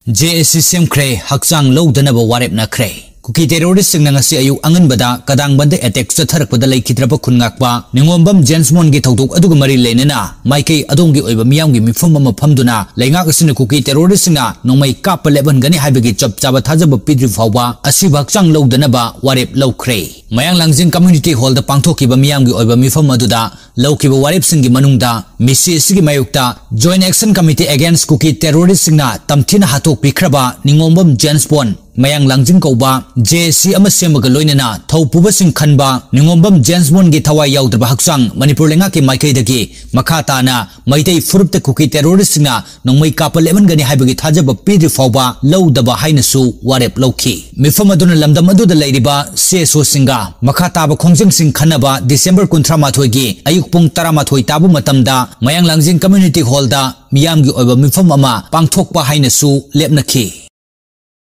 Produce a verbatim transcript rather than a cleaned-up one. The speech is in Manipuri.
ꯖꯦ ꯑꯦ ꯁꯤ ꯁꯦꯝꯈ꯭ꯔꯦ, ꯍꯛꯆꯥꯡ ꯂꯧꯗꯅꯕ ꯋꯥꯔꯦꯞꯅꯈ꯭ꯔꯦ꯫ ꯀꯨꯀꯤ ꯇꯦꯔꯣꯔꯤꯁ꯭ꯠꯁꯤꯡꯅ ꯉꯁꯤ ꯑꯌꯨꯛ ꯑꯉꯟꯕꯗ ꯀꯗꯥꯡꯕꯟꯗ ꯑꯦꯇꯦꯛ ꯆꯠꯊꯔꯛꯄꯗ ꯂꯩꯈꯤꯗ꯭ꯔꯕ ꯈꯨꯟ ꯉꯥꯛꯄ ꯅꯤꯉꯣꯝꯕꯝ ꯖꯦꯟꯁꯃꯣꯟꯒꯤ ꯊꯧꯗꯣꯛ ꯑꯗꯨꯒ ꯃꯔꯤ ꯂꯩꯅꯅ ꯃꯥꯏꯀꯩ ꯑꯗꯣꯝꯒꯤ ꯑꯣꯏꯕ ꯃꯤꯌꯥꯝꯒꯤ ꯃꯤꯐꯝ ꯑꯃ ꯐꯝꯗꯨꯅ ꯂꯩꯉꯥꯛ ꯑꯁꯤꯅ ꯀꯨꯀꯤ ꯇꯦꯔꯣꯔꯤꯁ꯭ꯠꯁꯤꯡꯅ ꯅꯣꯡꯃꯩ ꯀꯥꯞꯄ ꯂꯦꯞꯍꯟꯒꯅꯤ ꯍꯥꯏꯕꯒꯤ ꯆꯞ ꯆꯥꯕ ꯊꯥꯖꯕ ꯄꯤꯗ꯭ꯔꯤ ꯐꯥꯎꯕ ꯑꯁꯤꯕ ꯍꯛꯆꯥꯡ ꯂꯧꯗꯅꯕ ꯋꯥꯔꯦꯞ ꯂꯧꯈ꯭ꯔꯦ꯫ ꯃꯌꯥꯡ ꯂꯥꯡꯖꯤꯡ ꯀꯝꯃ꯭ꯌꯨꯅꯤꯇꯤ ꯍꯣꯜꯗ ꯄꯥꯡꯊꯣꯛꯈꯤꯕ ꯃꯤꯌꯥꯝꯒꯤ ꯑꯣꯏꯕ ꯃꯤꯐꯝ ꯑꯗꯨꯗ ꯂꯧꯈꯤꯕ ꯋꯥꯔꯦꯞꯁꯤꯡꯒꯤ ꯃꯅꯨꯡꯗ ꯃꯤꯁꯤ ꯑꯁꯤꯒꯤ ꯃꯥꯌꯣꯛꯇ Joint Action Committee Against Kuki Terrorist ꯁꯤꯡꯅ ꯇꯝꯊꯤꯅ ꯍꯥꯠꯇꯣꯛꯄꯤꯈ꯭ꯔꯕ ꯅꯤꯉꯣꯝꯕꯝ ꯖꯦꯟꯁꯕꯣꯟ, ꯃꯌꯥꯡ ꯂꯥꯡꯖꯤꯡ ꯀꯧꯕ ꯖꯦ ꯑꯦ ꯁꯤ ꯑꯃ ꯁꯦꯝꯕꯒ ꯂꯣꯏꯅꯅ ꯊꯧ ꯄꯨꯕꯁꯤꯡ ꯈꯟꯕ ꯅꯤꯉꯣꯝꯕꯝ ꯖꯦꯟꯁꯕꯣꯟꯒꯤ ꯊꯋꯥꯏ ꯌꯥꯎꯗ꯭ꯔꯕ ꯍꯛꯆꯥꯡ ꯃꯅꯤꯄꯨꯔ ꯂꯩꯉꯥꯛꯀꯤ ꯃꯥꯏꯀꯩꯗꯒꯤ ꯃꯈꯥ ꯇꯥꯅ ꯃꯩꯇꯩ ꯐꯨꯔꯨꯞꯇ ꯀꯨꯀꯤ ꯇꯦꯔꯣꯔꯤꯁ꯭ꯠꯁꯤꯡꯅ ꯅꯣꯡꯃꯩ ꯀꯥꯞꯄ ꯂꯦꯞꯍꯟꯒꯅꯤ ꯍꯥꯏꯕꯒꯤ ꯊꯥꯖꯕ ꯄꯤꯗ꯭ꯔꯤ ꯐꯥꯎꯕ ꯂꯧꯗꯕ ꯍꯥꯏꯅꯁꯨ ꯋꯥꯔꯦꯞ ꯂꯧꯈꯤ꯫ ꯃꯤꯐꯝ ꯑꯗꯨꯅ ꯂꯝꯗꯝ ꯑꯗꯨꯗ ꯂꯩꯔꯤꯕ ꯁꯤ ꯑꯦꯁ ꯑꯣꯁꯤꯡꯒ ꯃꯈꯥ ꯇꯥꯕ ꯈꯣꯡꯖꯪꯁꯤꯡ ꯈꯟꯅꯕ ꯗꯤꯁꯦꯝꯕꯔ ꯀꯨꯟꯊ꯭ꯔꯥ ꯃꯥꯊꯣꯏꯒꯤ ꯑꯌꯨꯛ ꯄꯨꯡ ꯇꯔꯥꯃꯥꯊꯣꯏ ꯇꯥꯕ ꯃꯇꯝꯗ ꯃꯌꯥꯡ ꯂꯥꯡꯖꯤꯡ ꯀꯝꯃ꯭ꯌꯨꯅꯤꯇꯤ ꯍꯣꯜꯗ ꯃꯤꯌꯥꯝꯒꯤ ꯑꯣꯏꯕ ꯃꯤꯐꯝ ꯑꯃ ꯄꯥꯡꯊꯣꯛꯄ ꯍꯥꯏꯅꯁꯨ ꯂꯦꯞꯅꯈꯤ꯫